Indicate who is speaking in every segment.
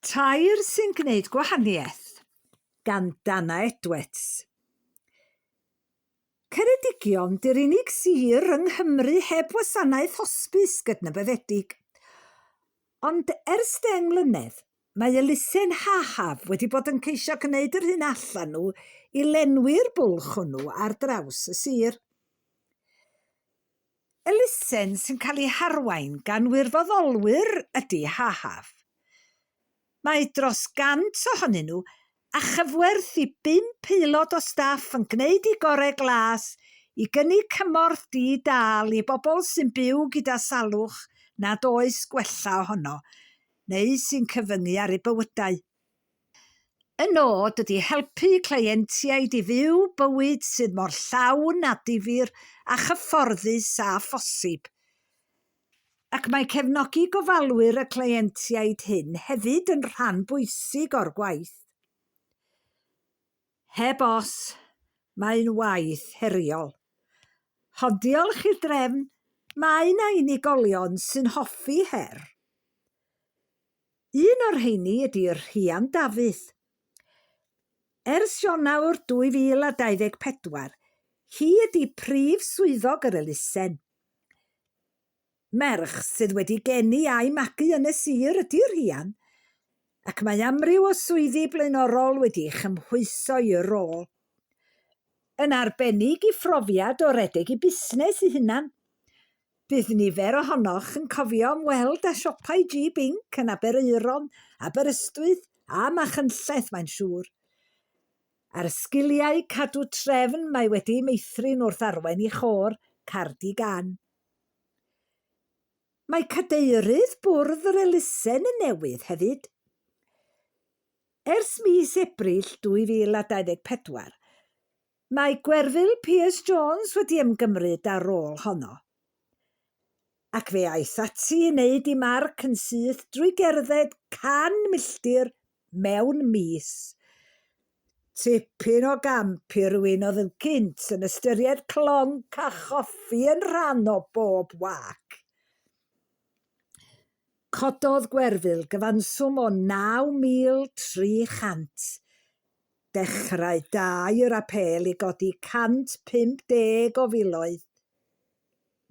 Speaker 1: Tair sy'n gwneud gwahaniaeth, gan Dana Edwards. Ceredigion 'di'r unig sir yng Nghymru heb wasanaeth hosbis gydnabyddedig. Ond ers deng mlynedd, mae elusen HAHAV wedi bod yn ceisio gwneud yr hyn allan nhw i lenwi'r bwlch hwnnw ar draws y sir. Elusen sy'n cael ei harwain gan wirfoddolwyr ydy HAHAV. Mae dros gant ohonyn nhw a chyfwerth i bump aelod o staff yn gwneud eu gorau glas i gynnig cymorth di-dâl i bobl sy'n byw gyda salwch nad oes gwella ohono, neu sy'n cyfyngu ar eu bywydau. Y nod ydy helpu cleientiaid i fyw bywyd sydd mor llawn a difyr a chyfforddus â phosib. Ac mae cefnogi gofalwyr y cleientiaid hyn hefyd yn rhan bwysig o'r gwaith. Heb os, mae'n waith heriol. Ond diolch i'r drefn, mae 'na unigolion sy'n hoffi her. Un o'r rheini ydy Rhian Dafydd. Ers Ionawr 2024, hi ydy prif swyddog yr elusen. Merch sydd wedi geni a'i magu yn y sir ydy Rhian, ac mae amryw o swyddi blaenorol wedi'i chymhwyso i'r rôl. Yn arbennig i phrofiad o redeg ei busnes ei hunan. Bydd nifer ohonoch yn cofio ymweld â siopau G Binc yn Aberaeron, Aberystwyth a Machynlleth mae'n siŵr. A'r sgiliau cadw trefn mae wedi eu meithrin wrth arwain i chôr Cardi Gan. Mae cadeirydd bwrdd yr elusen yn newydd hefyd. Ers mis Ebrill 2024, Mae Gwerfyl Pierce Jones wedi ymgymryd â'r rôl honno. Ac fe aeth ati i wneud ei marc yn syth drwy gerdded 100 milltir mewn mis. Tipyn o gamp i rywun oedd yn gynt yn ystyried clonc a choffi yn rhan o bob wâc. Cododd Gwerfyl gyfanswm o 9,300 Dechrau da i'r apêl i godi 150 o filoedd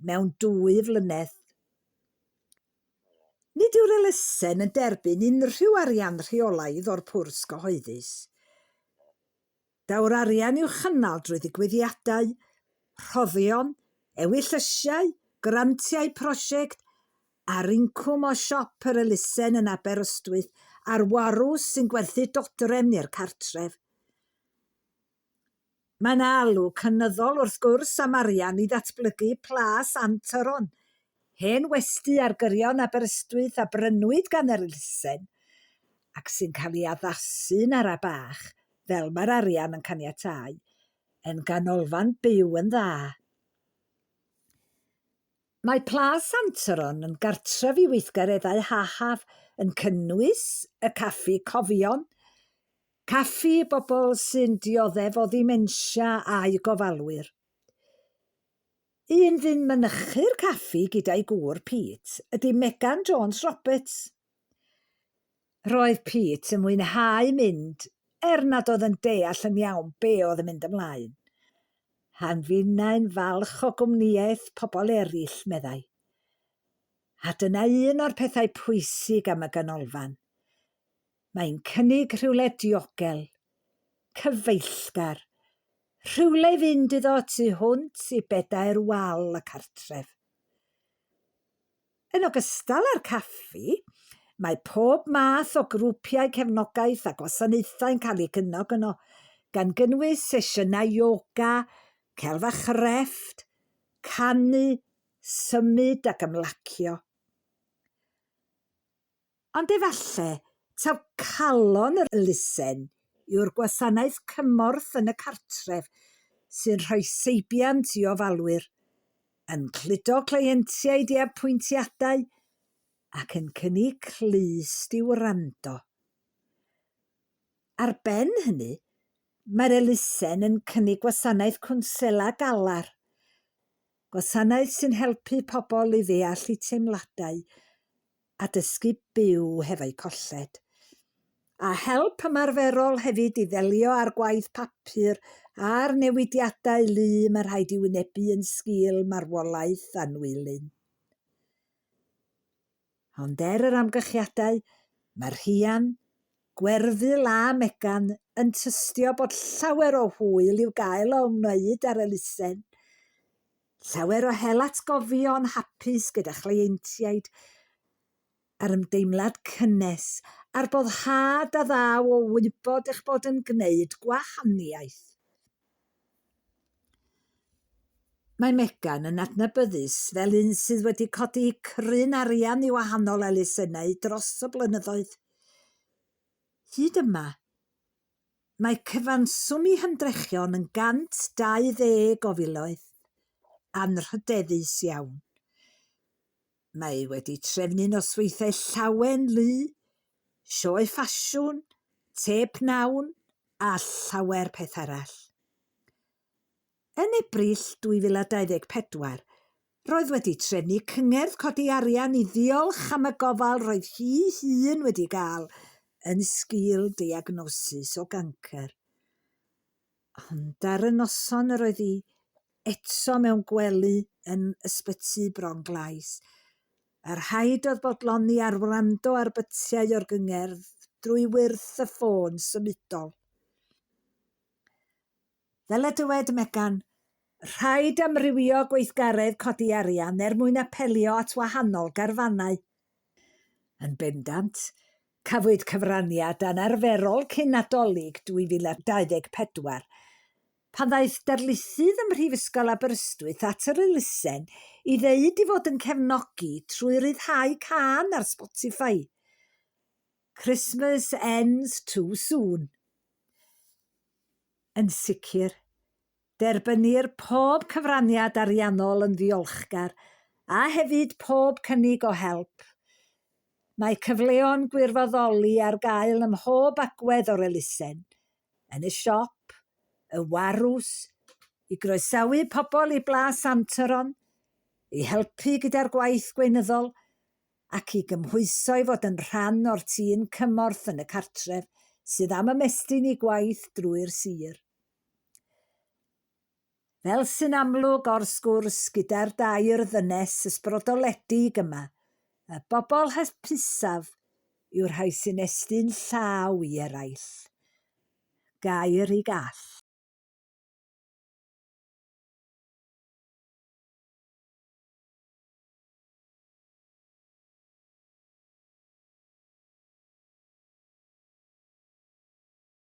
Speaker 1: mewn dwy flynedd. Nid yw'r elusen yn derbyn unrhyw arian rheolaidd o'r pwrs gyhoeddus. Daw'r arian i'w chynnal drwy ddigwyddiadau, rhoddion, ewyllysiau, grantiau prosiect a'r incwm o siop yr elusen yn Aberystwyth a'r warws sy'n gwerthu dodrefn i'r cartref. Mae 'na alw cynyddol wrth gwrs am arian i ddatblygu Plas Antaron, hen westy ar gyrion Aberystwyth a brynwyd gan yr elusen ac sy'n cael ei addasu'n ara bach, fel mae'r arian yn caniatáu, yn ganolfan byw yn dda. Mae Plas Antaron yn gartref i weithgareddau hahaf yn cynnwys y caffi cofion, caffi i bobl sy'n dioddef o ddementia a'u gofalwyr. Un fu'n mynychu'r caffi gyda'i gŵr Pete ydy Megan Jones Roberts. Roedd Pete yn mwynhau mynd er nad oedd yn deall yn iawn be oedd yn mynd ymlaen. Pan finnau'n falch o gwmnïaeth pobl eraill, meddai. A dyna un o'r pethau pwysig am y ganolfan. Mae'n cynnig rhywle diogel, cyfeillgar, rhywle i fynd iddo tu hwnt i bedair wal y cartref. Yn ogystal â'r caffi, mae pob math o grwpiau cefnogaeth a gwasanaethau'n cael eu cynnog yno, gan gynnwys sesiynau ioga, celf a chrefft, canu, symud ac ymlacio. Ond efallai taw calon yr elusen yw'r gwasanaeth cymorth yn y cartref sy'n rhoi seibiant i ofalwyr, yn cludo cleientiaid i apwyntiadau ac yn cynnig clust i wrando. Ar ben hynny, mae'r elusen yn cynnig gwasanaeth cwnsela galar, gwasanaeth sy'n helpu pobl i ddeall eu teimladau a dysgu byw hefo'u colled. A help ymarferol hefyd i ddelio â'r gwaith papur a'r newidiadau lu mae rhaid i wynebu yn sgil marwolaeth anwylyn. Ond er yr amgylchiadau, mae Rhian, Gwerfyl a Megan yn tystio bod llawer o hwyl i'w gael o ymwneud â'r elusen. Llawer o hel atgofion hapus gyda chleientiaid a'r ymdeimlad cynnes a'r boddhad a ddaw o wybod eich bod yn gwneud gwahaniaeth. Mae Megan yn adnabyddus fel un sydd wedi codi cryn arian i wahanol elusennau dros y blynyddoedd. Hyd yma, mae cyfanswm ei hymdrechion yn 120 o filoedd, anrhydeddus iawn. Mae wedi trefnu nosweithiau llawen lu, sioe ffasiwn, te pnawn a llawer peth arall. Yn Ebrill 2024, roedd wedi trefnu cyngerdd codi arian i ddiolch am y gofal roedd hi hun wedi gael yn sgil diagnosis o gancr. Ond ar y noson yr oedd hi eto mewn gwely yn Ysbyty Bron-glais, a rhaid oedd bodloni ar wrando ar bytiau o'r gyngerdd drwy wyrth y ffôn symudol. Fel y dywed Megan, rhaid amrywio gweithgaredd codi arian er mwyn apelio at wahanol garfannau. Yn bendant, cafwyd cyfraniad anarferol cyn Nadolig 2024, pan ddaeth darlithydd ym Mhrifysgol Aberystwyth at yr elusen i ddeud ei fod yn cefnogi trwy ryddhau cân ar Spotify, Christmas ends too soon. Yn sicr, Derbynnir pob cyfraniad ariannol yn ddiolchgar a hefyd pob cynnig o help. Mae cyfleon gwirfoddoli ar gael ym mhob agwedd o'r elusen, yn y siop, y warws, i groesawu pobl i Blas Antaron, i helpu gyda'r gwaith gweinyddol ac i gymhwyso i fod yn rhan o'r tîm cymorth yn y cartref sydd am ymestyn eu gwaith drwy'r sir. Fel sy'n amlwg o'r sgwrs gyda'r dair ddynes ysbrydoledig yma, y bobl hapusaf yw'r rhai sy'n estyn llaw i eraill. Gair i gall.